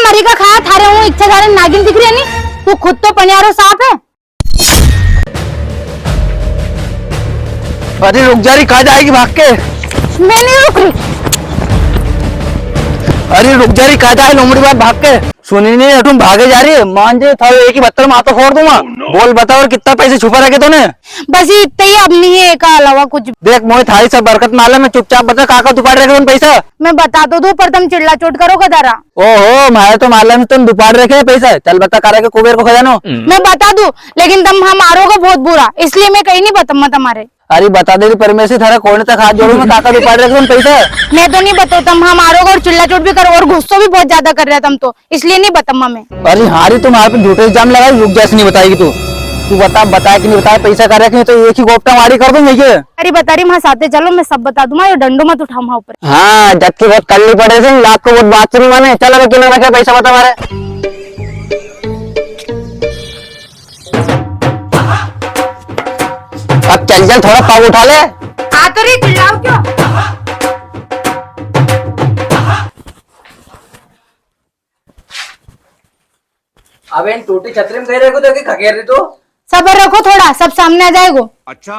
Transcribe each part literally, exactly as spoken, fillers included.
हरी का खाया थारे हूँ, इच्छाधारी नागिन दिख रही है नी, तू खुद तो पनियारो सांप है। अरे रुक जा री, कहाँ जाएगी भाग के? मैं नहीं रुक रही। अरे रुक जा री, कहाँ जाए लोमड़ी बात भाग के? सुनी नहीं, तुम भागे जा रही है, मान जे थारे एक ही बत्तर माथो फोड़ दूंगा। बोल बता, और कितना पैसे छुपा रखे तूने? बस ये इतना ही, अब नहीं है, एका अलावा कुछ। देख, मोए थारी सब हरकत मालूम है, चुपचाप बता, काका दुपाड़ रखे तूने पैसा? मैं बता तो दूं, पर तुम चिल्ला चोट करोगा जरा। ओहो, म्हारे तो मालूम है तुम दुपाड़ रखे है पैसा। चल बता, कारा के कुबेर को खजानो। मैं बता दूं, लेकिन तुम हम मारोगे बहुत बुरा, इसलिए मैं कहीं नहीं बताऊंगा तुम्हारे। अरे बता दे री परमेश्वरी, थारा कोने तक हाथ जोड़ू मैं, काका दुपाड़ रखे तूने पैसा। मैं तो नहीं बताऊं, तुम हम मारोगे और चिल्ला चोट भी करो और गुस्सो भी बहुत ज्यादा कर रहे तुम तो, इसलिए नहीं बताऊंगा मैं। अरे हारी, तुम म्हारे पे झूठो इल्जाम लगाई, रुक जा, ऐसे नहीं बताएगी तू। तू बता, बताया कि नहीं बताया, पैसा कारा रखे, तो एक ही गोपटा मारी कर दूंगा ये। अरे बता री, म्हारे साथे चलो, मैं सब बता दूंगा, ये डंडो मत उठाओ म्हारे ऊपर। हाँ, जबकि बहुत कल्ली पड़े थे, लात को बहुत बात सुनी मैंने। चल अबे, तूने रखे पैसा बता म्हारे। अब चल चल, थोड़ा पाव उठा ले। आ तो रही, चिल्लाओ क्यों? अबे इन टूटी छतरी में कहीं रखो तो कि खकेर रही तू? सबर रखो थोड़ा, सब सामने आ जाएगो। अच्छा।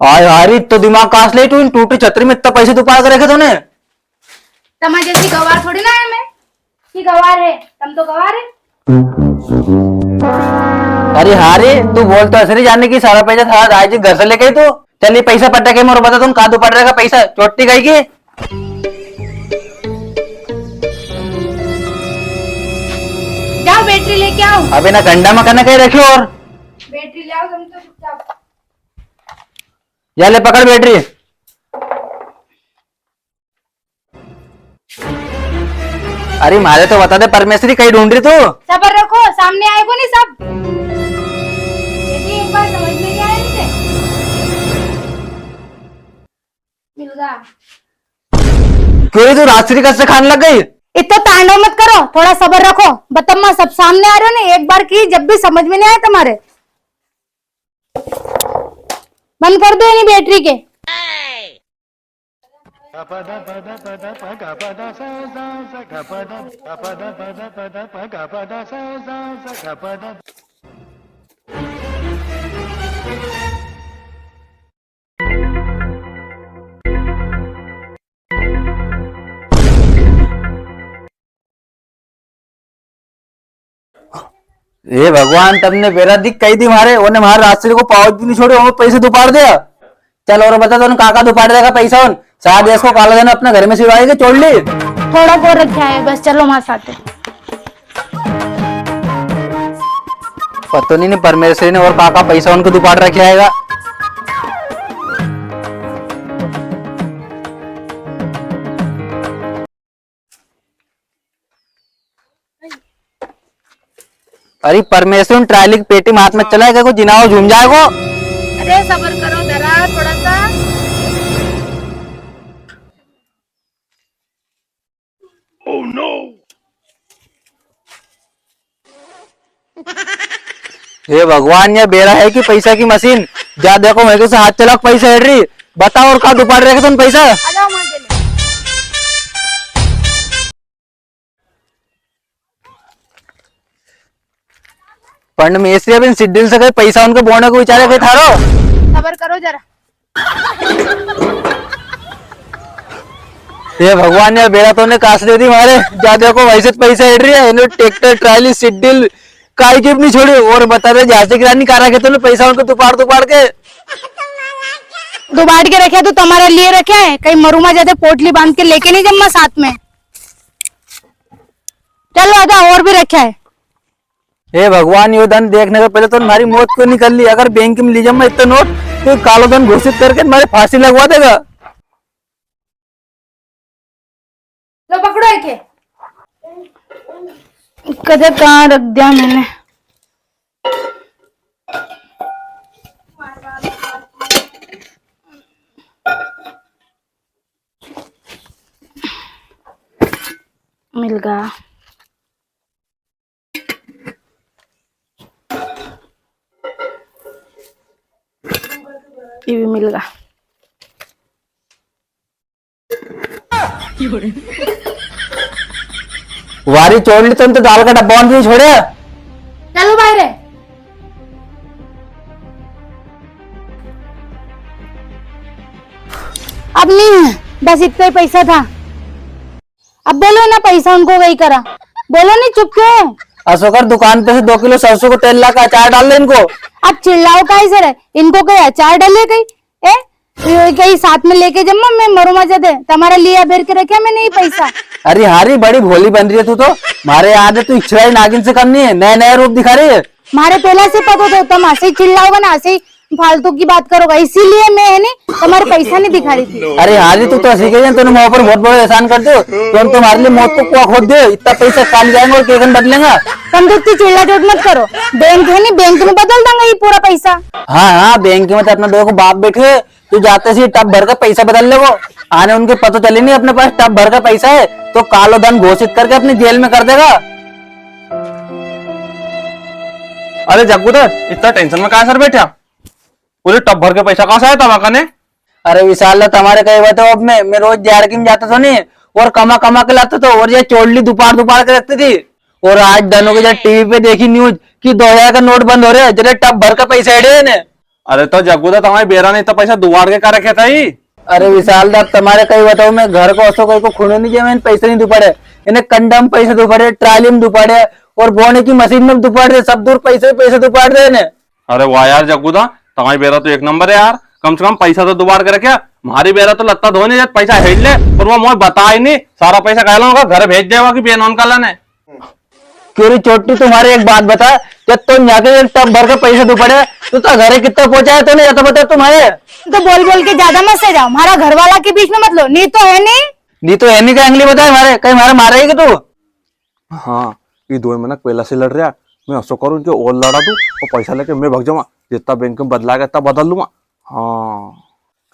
आय हारी, तो दिमाग कास ले तू, इन टूटी छतरी में इतना पैसे दुपाड़ के रखे तूने? तमारे जैसी गवार थोड़ी ना है मैं, कि गवार है, तुम तो गवार है। अरे हाँ रे, तू बोल तो ऐसे नहीं जाने की सारा पैसा थारा दाई जी घर से लेके ही तू। चल ये पैसा पटा के मोर बता, तुम कहाँ दुपाड़ रखा पैसा, चोटी गई की? जाओ बैटरी लेके आओ। अबे ना गंडा में कने कहीं रखियो और। बैटरी ले आओ तुम तो चुपचाप। या ले पकड़ बैटरी। अरे म्हारे तो बता दे परमेश्वरी, कई ढूंढ री तू? सबर रखो, सामने आएगो नी सब। यदि एक बार समझ में नहीं आया इसे, मिल गया। क्यों रे, तू राजश्री कस से खाने लग गई? इतना तांडव मत करो, थोड़ा सबर रखो। बतम्मा सब सामने आ रहे हो ना, एक बार की जब भी समझ में नहीं आया तुम्हारे। बंद कर दो इन्हीं बैटरी के। हे भगवान, तमने बेरा दिख कही दी म्हारे, उन्हें म्हारे राजश्री को पावत भी नहीं छोड़े, उन्हें पैसे दुपाड़ दिया। चल और बता, तूने काका दुपाड़ देगा पैसा उन? सारा देश को काला धन अपने घर में सिवाए के छोड़ ली। थोड़ा को रखा है बस, चलो म्हारे साथ। पता नहीं, नहीं परमेश्वरी ने और काका पैसा उनको दुपाड़ रखे आएगा। अरे परमेश्वर, ट्राली की पेटी में हाथ मत चलाएगा, कोई जिनावर झूम जाएगो। अरे सबर करो जरा थोड़ा सा। हे भगवान, ये बेरा है कि पैसा की मशीन? जा देखो, मैं कैसे हाथ चला के पैसा हेड़ री। बता, और का दुपाड़ रखे तुम पैसा? आ जाओ, मार दे ले। पण में ऐसे अभी सिड्डिल से कहीं पैसा उनको बोने को विचार है कहीं थारो? सबर करो जरा। हे भगवान, यार बेरा तो ने कास दे दी मारे। जा देखो, वैसे तो पैसा हेड़ री है, इन्होंने ट्रैक्टर, ट्राली, सिड्डिल, काई की भी नहीं छोड़ी। और बता दे, झांसी की रानी का रखे तूने पैसा उनको दुपाड़ दुपाड़ के? दुपाड़ के रखे तो तुम्हारे लिए रखे है, कहीं मरूमा जाते पोटली बांध के लेके नहीं जम्मा साथ में। चलो आजा, और भी रखे है। हे भगवान, यो धन देखने से पहले तो म्हारी मौत क्यों नहीं कर ली? अगर बैंक में ले जाऊं मैं इतना नोट, तो कालो धन घोषित करके म्हारे फांसी लगवा देगा। लो पकड़ो इके। कदे कहाँ रख दिया मैंने? मिल गया। ये भी मिल गया। वारी चोरली, तन तो दाल का डब्बा नहीं छोड़े। चलो बाहर। अब नहीं है, बस इतना ही पैसा था। अब बोलो ना, पैसा उनको कई करा, बोलो नहीं, चुप क्यों है? असो कर, दुकान पे से दो किलो सरसों को तेल ला के अचार डाल दे इनको। अब चिल्लाओ काई से रे, इनको कई अचार डाले कई? ए, ये कई साथ में लेके जम्मा, मैं मरूमा जदे, तमारा लिया बेर के रखे मैंने ये पैसा। अरे हारी, बड़ी भोली बन रही है तू तो। मारे याद है, तू इच्छराई नागिन से कम नहीं है, नया नया रूप दिखा रही है। मारे पहला से पता था, तुम ऐसे ही चिल्लाओगा ना, ऐसे ही फालतू की बात करोगा, इसीलिए मैं है नी तुम्हारे पैसा नहीं दिखा रही थी। अरे हारी, तू तो ऐसी कही है, तूने मेरे ऊपर बहुत बड़ा एहसान कर दियो। तुम तुम्हारे लिए मौत को कुआं खोद दियो, इतना पैसा काल जाएंगे और केकन बदलेंगा। तुम तो इतनी चिल्ला चोट मत करो, बैंक है नी, बैंक में बदल देंगे ये पूरा पैसा। हाँ हाँ, बैंक में तो अपना देखो बाप बैठे, तू जाते से टब भर के पैसा बदल लेगो। आने उनके पता चले नी अपने पास टब भर का पैसा है, तो कालो धन घोषित करके अपनी जेल में कर देगा। अरे जग्गू दा, इतना टेंशन में कां सर बैठा? पूरे टब भर के पैसा कां से आया तमारे कने? अरे विशाल दा, तमारे कई बताओ, अब मैं, मैं रोज द्याड़की में जाता था नी, और कमा कमा के लाता था, और ये चोरली दुपाड़ दुपाड़ के रखती थी। और आज दनों के जब टीवी पे देखी न्यूज कि दो हजार का नोट बंद हो रहे, जरे टब भर का पैसा हेड़े ने। अरे तो जग्गू दा, तमारी बेरा ने इतना पैसा दुबाड़ के का रखे था ही? अरे विशाल दा, तमारे कई बताओ, मैं घर को असो कोई को खूणो नी जे मैं पैसा नी दुपाड़े। इन्हें कंडा में पैसा दुपाड़े, ट्राली में दुपाड़े, और बोने की मशीन में दुपाड़ दे, सब दूर पैसे ही पैसे दुपाड़ दे ने। अरे वाह यार जग्गू दा, तमारी बेरा तो एक नंबर है यार, कम से कम पैसा तो दुबाड़ के रखे। म्हारी बेरा तो लत्ता धोने जब पैसा हेड़ ले, पर वो मोए बता ही नी, सारा पैसा कां लाऊंगा, घर भेज देवा कि बेनोन का लाने। क्यों रे चोटी, तू म्हारे एक बात बता, जब तो यहाँ के एक टब भर के पैसा दुपाड़े, तो तो घरे कितना पहुंचाया तूने, या तो बता तू म्हारे। तो बोल बोल के ज्यादा मत से जाओ, म्हारा घर वाला के बीच में मत लो, नी तो है नी। नी तो है नी, कई अंगली बताए म्हारे, कई म्हारे मारेगी तू? हाँ, ये दो मनक पहला से लड़ रहा, मैं असो करूँ, इनके और लड़ा दूँ और पैसा लेके मैं भाग जाऊंगा, जितना बैंक में बदला गया, इतना बदल लूंगा। हाँ।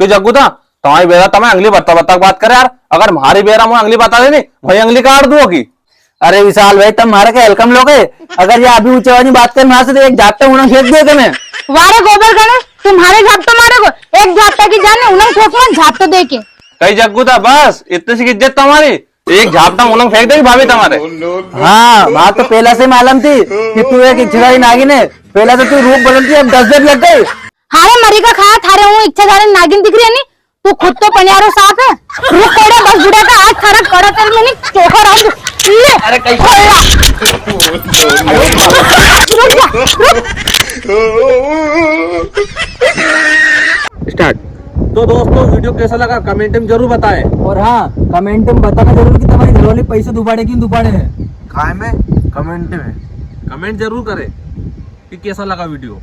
क्यों जग्गू दा, तमारी बेरा तमारे अंगली बत्ता बत्ता बात करे यार। अगर म्हारी बेरा मुझे अंगली बता देनी, वही अंगली काट दूँ की। अरे विशाल भाई, तम म्हारे के हल्का में लोगे? अगर ये अभी ऊंचे आवाज में बात करे म्हारे से, तो एक झापटा उन्हें फेंक दे तुम्हें। वारे गोबर गणेश, तू म्हारे झापटो मारेगो? एक झापटा की जाने, उन्हें ठोक मार झापटो दे के। कई जग्गू दा, बस इतनी सी इज्जत तमारी? एक झापटा उलंग फेंक देगी भाभी तमारे। हाँ, बात तो पहला से मालूम थी कि तू एक इच्छाधारी नागिन है। पहला तो तू रूप बदलती, अब दस जब लग गई। हारे मरी का खाया, थारे हूँ इच्छाधारी नागिन दिख रही है नी? तू खुद तो पनियारो सांप है। रुक कोड़ा, बस बुढ़ा का आज थारा कड़ा तेल में नी चोखा रहूं। ले। अरे कहीं खोला। रुक जा, रुक। स्टार्ट। तो दोस्तों, वीडियो कैसा लगा कमेंट में जरूर बताएं। और हाँ, कमेंट में बताना जरूर कि तुम्हारी घरवाली पैसे दुपाड़े कि नी दुपाड़े है। काय में? कमेंट में। कमेंट जरूर करें कि कैसा लगा वीडियो।